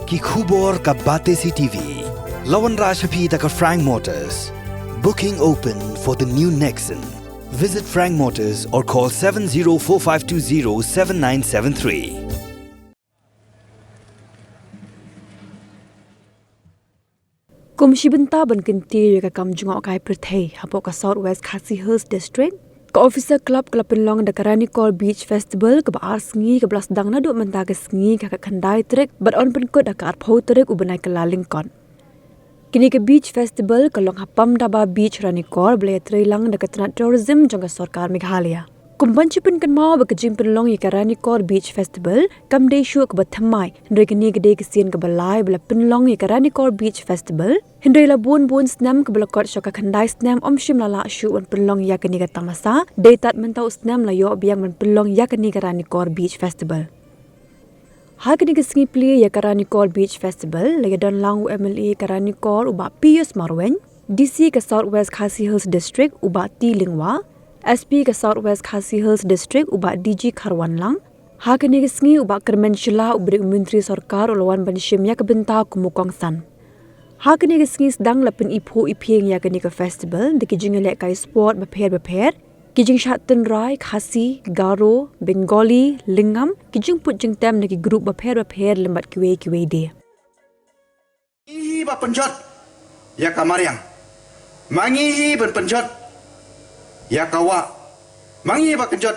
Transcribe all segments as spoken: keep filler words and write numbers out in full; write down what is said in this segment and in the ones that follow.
Ki khubor ka Batesi T V. La wanrah sha phi da ka Frank Motors. Booking open for the new Nexon. Visit Frank Motors or call seven zero four five two zero seven nine seven three. Kum shi bynta ban kyntiew ïa ka kam jngohkai pyrthei hapoh ka South West Khasi Hills District, ka Officer Club ka la pynlong da ka Ranikor Beach Festival kaba ar sngi kaba la sdang naduh mynta ka sngi ka khatkhyndai tarik bad yn pynkut ha ka arphew tarik u bnai Kyllalyngkot. Kine ki Beach Festival ka long ha Pamdaba Beach, Ranikor, ba la ïatreilang da ka tnat tourism jong ka sorkar Meghalaya. Kum ban shu pynkynmaw ba ka jingpynlong ïa ka Ranikor Beach Festival kam dei shuh kaba thymmai, hynrei kane ka dei ka sien kaba lai ba la pynlong ïa ka Ranikor Beach Festival. Hynrei la bun bun snem kaba la kot sha ka khyndai snem ym shym la lah shuh ban pynlong ïa kane ka tamasa. Dei tad mynta u snem la ïoh biang ban pynlong ïa kane ka Ranikor Beach Festival. Ha kane ka sngi plie ïa ka Ranikor Beach Festival la ïadon lang u M L A ka Ranikor u Bah Pius Marwein, D C ka South West Khasi Hills District u Bah T Lyngwa, S P ka South West Khasi Hills District u Bah D G Kharwanlang. Ha kane ka sngi u Bah Kyrmen Shylla uba dei u Myntri Sorkar u la wan ban shim ïa ka bynta kum u kongsan. Ha kane ka sngi sdang la pyniphuh iphieng ïa kane ka festival da ki jingïalehkai sport bapher bapher, ki jingshad tynrai Khasi, Garo, Bengali, Lyngngam, ki jingput jingtem na ki group bapher bapher lem bad kiwei kiwei de. Ngi hi ba pynjot ïa ka mariang. Ma ngi hi ban pynjot ïa ka wah. Ma ngi hi ba pynjot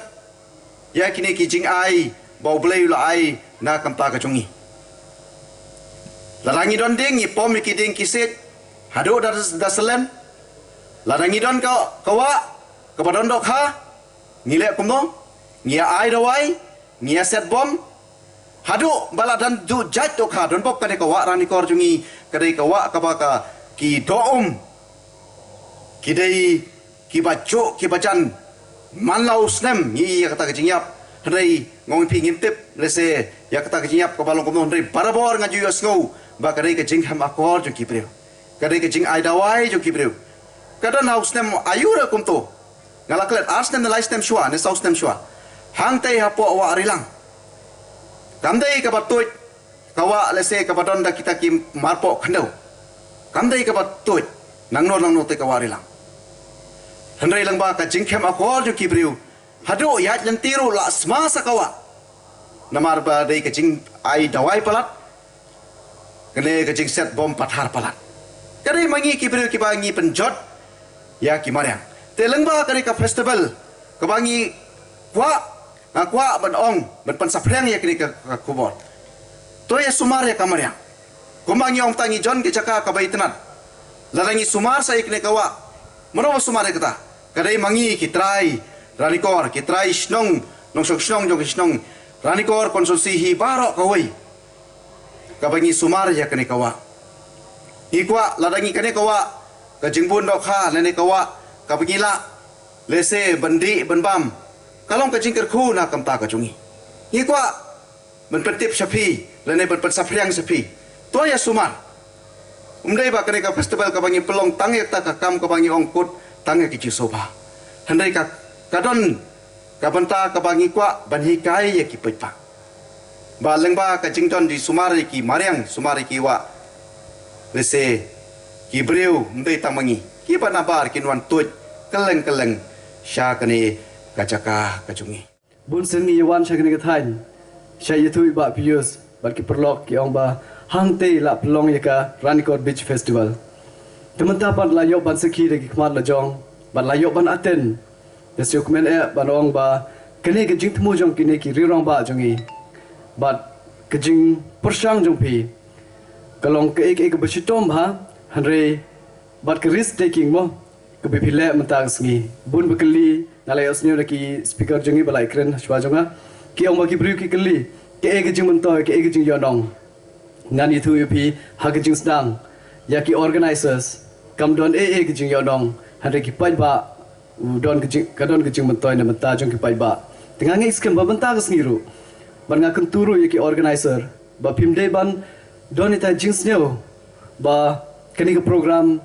ïa kine ki jingai ba U Blei u la ai na ka bynta ka jong ngi. Lada ngi don dieng ngi pom ïa ki dieng ki siej haduh da, da syllem. Lada ngi don ka, ka wah kaba don dohkha, ngi leh kumno? Ngi ïa ai dawai, ngi ïa set bom. Haduh ba la dang duh jait dohkha, don bok ka dei ka wah Ranikor jong ngi, ka dei ka wah kaba ka ki doh um ki dei kiba juh kiba jan. Man la u snem ngi ïa kata ka jingïap. Hynrei nga ong ïa phi ngim tip lehse ïa kata ka jingïap kaba long kumno, hynrei barabor nga ju ïohsngew ba ka dei ka jingkhem akor jong ki briew. Ka dei ka jingai dawai jong ki briew. Ka don ha u snem aïu re kumto. Nga la klet ar snem ne lai snem shuwa ne saw snem shuwa. Hangtei hapoh Wah Rilang. Kam dei kaba tuid ka wah lehse kaba don da kita ki marpoh khyndew. Kam dei kaba tuid nangno nangno te ka Wah Rilang. Hynrei lyngba ka jingkhem akor jong ki briew haduh ïaid lynti ruh la sma sa ka wah. Namar ba dei ka jingai dawai palat. Kane ka jingset bom pathar palat. Ka dei ma ngi ki briew kiba ngi pynjot ïa ki mariang. Te lyngba kane ka festival kaba ngi kwah, nga kwah ban ong, ban pynsaphriang ïa kane ka, ka khubor. To ïa sumar ïa ka mariang. Kumba ngi ong, tang ngi jon ki jaka kaba itynnad. Lada ngi sumar sa ïa kane ka wah, mano ba sumar ïa kata? Ka dei ma ngi ki trai Ranikor, ki trai shnong, nongshong shnong jong ki shnong Ranikor constituency hi baroh kawei. Kaba ngi sumar ïa kane ka wah. Ngi kwah lada ngi kane ka wah ka jingbun dohkha lane ka wah kaba ngi lah lehse ban dih ban bam, ka long ka jingkyrkhu na ka bynta ka jong ngi. Ngi kwah ban pyntip sha phi lane ban pynsaphriang sha phi. To ïa sumar. Um dei ba kane ka festival kaba ngi pynlong tang ïa kata ka kam kaba ngi ong kut tang ïa ki jingsngewbha. Hynrei ka, ka don ka bynta kaba ngi kwah ban hikai ïa ki paidbah. Ba lyngba ka jingdon jong sumar ïa ki mariang, sumar ïa ki wah, lehse ki briew, ym dei tang ma ngi, kiba nabar kin wan tuid kylleng kylleng sha kane ka jaka ka jong ngi. Bun sien ngi ïa wan sha kane ka thaiñ, sha ïathuh i Bah Pius bad ki paralok ki ong ba hangtei la pynlong ïa ka Ranikor Beach Festival. Te mynta pat la ïoh ban sakhi da ki khmat la jong bad la ïoh ban attend. Te shu kmen eh ban ong ba kane ka jingthmu jong kine ki rangbah jong ngi bad ka jingpyrshang jong phi ka long kaei kaei kaba shitom bha, hynrei bad ka risk taking mo kaba phi leh mynta ka sngi. Bun ba kylli, nga la ïohsngew na ki speaker jong ngi ba la ïakren hashwa jong nga, ki ong ba ki briew ki kylli kaei ka jingmyntoi, kaei ka jingïohnong. Ngan ïathuh ïa phi ha ka jingsdang ïa ki organizers kam don ei ei ka jingïohnong, hynrei ki paidbah u don ka jing, ka don ka jingmyntoi na bynta jong ki paidbah. Te nga ngeit skhem ba mynta ka sngi ruh bad nga kyntu ruh ïa ki organizer ba phim dei ban don ita jingsngew ba kane ka program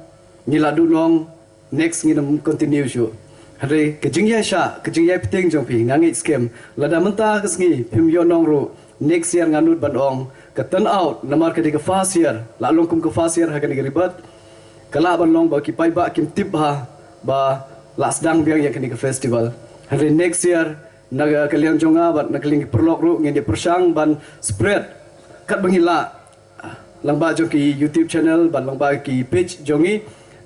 ngi la duhnong, next ngin ym continue shuh. Hynrei ka jingïaishah, ka jingïaibteng jong phi nga ngeit skhem lada mynta ka sngi phim ïohnong ruh Next year nga nud ban ong ka turnout namar ka dei ka first year, la long kum ka first year ha kane ka rebirth, ka lah ban long ba ki paidbah kim tip bha ba la sdang biang ïa kane ka festival. Hynrei next year na ka liang jong nga bad na ka liang ki paralok ruh ngin ïa pyrshang ban spread katba ngi lah, lyngba jong ki YouTube channel bad lyngba ki page jong ngi,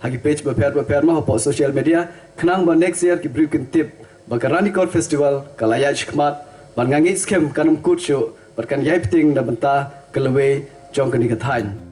ha ki page bapher bapher ma hapoh social media, khnang ba next year ki briew kin tip ba ka Ranikor Festival ka la ïaid shakhmat, bad nga ngeit skhem kan ym kut shuh bad kan ïai bteng na bynta ka lawei jong kane ka thaiñ.